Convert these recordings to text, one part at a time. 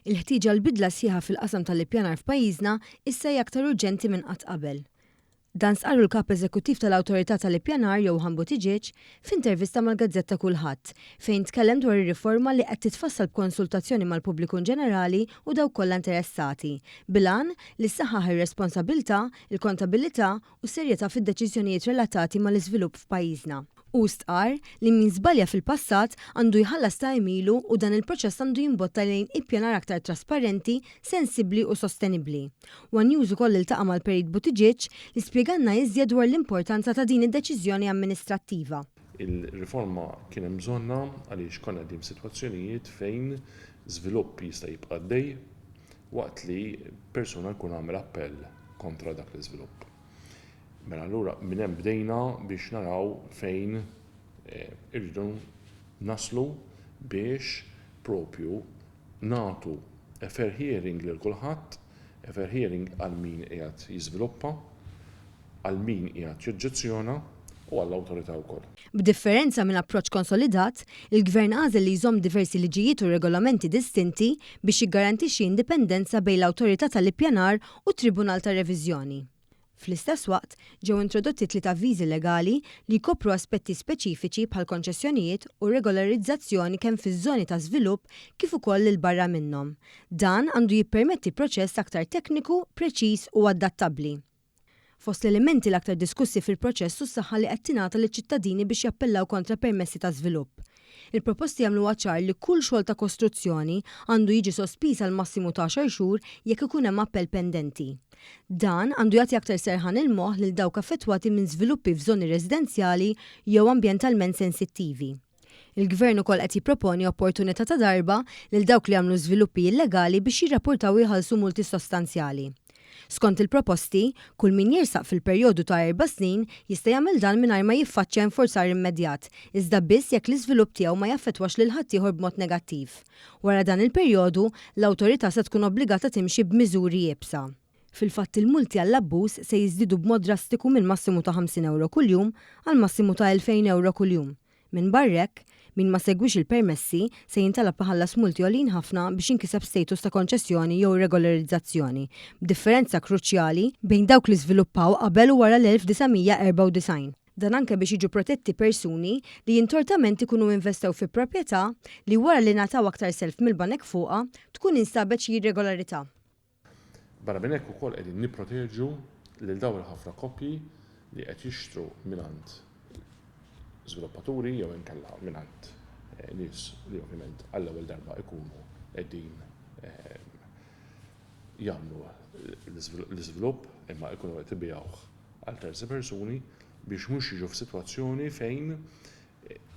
Il-ħtieġa għal bidla sħiħa fil-qasam tal-ippjanar f'pajjiżna issa hija aktar urġenti minn qatt qabel. Dan stqarru l-Kap Eżekuttiv tal-Awtorità tal-Ippjanar Johann Buttigieg f'intervista mal-gazzetta Kullħadd, fejn tkellem dwar ir-riforma li qed titfassal b'konsultazzjoni mal-pubbliku inġenerali u dawk kollha interessati, bil-għan li ssaħħaħ ir-responsabilità, il-kontabilità u s-serjetà fid-deċiżjonijiet relatati mal-iżvilupp f'pajjiżna. Hu stqarr li min żbalja fil-passat għandu jħallas ta' għemilu u dan il-proċess għandu jimbotta lejn ippjanar aktar trasparenti, sensibbli u sostenibbli. One News ukoll iltaqa' mal-Perit Buttigieg li spjegalna iżjed dwar l-importanza ta' din id-deċiżjoni amministrattiva. Il-riforma kien hemm bżonnha għaliex konna qegħdin f'sitwazzjonijiet fejn żvilupp jista' jibqa' għaddej waqt li persuna jkun għamel appell kontra dak l-iżvilupp. Mela allura minn hemm bdejna biex naraw fejn irridu naslu biex propju nagħtu a fair hearing lil kulħadd, a fair hearing għal min qiegħed jiżviluppa, għal min qiegħed joġġezzjona u għall-awtorità wkoll. B'differenza minn approċċ konsolidat, il-Gvern għażel li jżomm diversi liġijiet u regolamenti distinti biex jiggarantixxi indipendenza bejn l-Awtorità tal-Ippjanar u t-Tribunal tar-Reviżjoni. Fl-istess waqt, ġew introdotti tliet avviżi legali li jkopru aspetti speċifiċi bħall-konċessjonijiet u r-regolarizzazzjoni kemm fiż-żoni ta' żvilupp kif ukoll 'il barra minnhom. Dan għandu jippermetti proċess aktar tekniku, preċiż u adattabbli. Fost l-elementi l-aktar diskussi fil-proċess hu s-saħħa li qed tingħata liċ-ċittadini biex jappellaw kontra permessi ta' żvilupp. Il-proposti jagħmluha ċar li kull xogħol ta' kostruzzjoni għandu jiġi sospiż għal massimu ta' għaxar xhur jekk ikun hemm appell pendenti. Dan għandu jagħti aktar serħan il-moħħ lil dawk affettwati minn żviluppi f'żoni residenzjali jew ambjentalment sensittivi. Il-Gvern ukoll qed jipproponi opportunità ta' darba lil dawk li għamlu żviluppi illegali biex jirrapportaw u jħallsu multi sostanzjali. Skont il-proposti, kull min jersaq fil-perjodu ta' erba' snin jista' jagħmel dan mingħajr ma jiffaċċja infurzar immedjat, iżda biss jekk l-iżvilupp tiegħu ma jaffettwax lil ħaddieħor b'mod negattiv. Wara dan il-perjodu, l-awtorità se tkun obbligata timxi b'miżuri iebsa. Fil-fatt il-multi għall-abbuż se jiżdiedu b'mod drastiku minn massimu ta' 50 ewro kuljum għal massimu ta' 2,000 ewro kuljum. Minbarra hekk, min ma segwix il-permessi se jintalab iħallas multi għoljin ħafna biex jinkiseb status ta' konċessjoni jew regolarizzazzjoni, b'differenza kruċjali bejn dawk li żviluppaw qabel u wara l-1994. Dan anke biex jiġu protetti persuni li intortament ikunu investew fi proprjetà li wara li ngħataw aktar self mill-banek fuqha, tkun instabet xi irregolarità. Barra minn hekk ukoll qegħdin nipproteġu lil dawn il-ħafna koppji li qed jixtru mingħand żviluppaturi jew inkella mingħand nies li ovvjament għall-ewwel darba ikunu qegħdin jagħmlu l-iżvilupp imma jkunu qed ibigħuh għal terzi persuni biex mhux jiġu f'sitwazzjoni fejn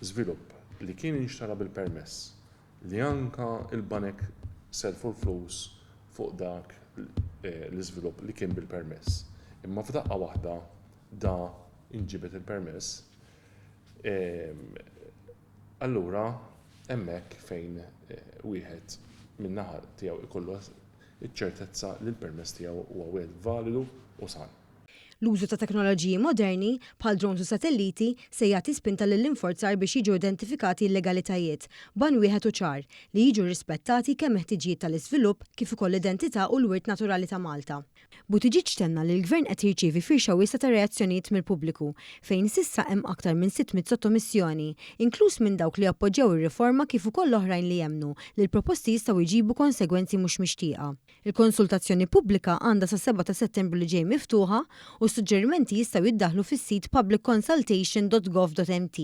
żvilupp li kien inxtara bil-permess li anke l-banek sellfu l-flus fuq dak l-iżvilupp li kien bil-permess. Imma f'daqqa waħda da inġibed il-permess, allura hemmhekk fejn wieħed min-naħa tiegħu jkollu ċ-ċertezza li l-permess tiegħu huwa wieħed validu u san. L-użu ta' teknoloġiji moderni, bħal drones u satelliti, se jagħti spinta lill-inforzar biex jiġu identifikati illegalitajiet, b'għan wieħed u ċar, li jiġu rrispettati kemm il-ħtiġijiet tal-iżvilupp kif ukoll l-identità u l-wirt naturali ta' Malta. Buttigieg tenna li l-Gvern qed jirċievi firxa wiesgħa ta' reazzjonijiet mill-pubbliku, fejn s'issa hemm aktar minn 600 sottomissjoni, inkluż minn dawk li jappoġġjaw ir-riforma kif ukoll oħrajn li jemmnu li l-proposti jistgħu jġibu konsegwenzi mhux mixtieqa. Il-konsultazzjoni pubblika għandha sas-7 ta' Settembru li ġej miftuħa u s-suġġerimenti jistgħu jiddaħħlu fis-sit publicconsultation.gov.mt.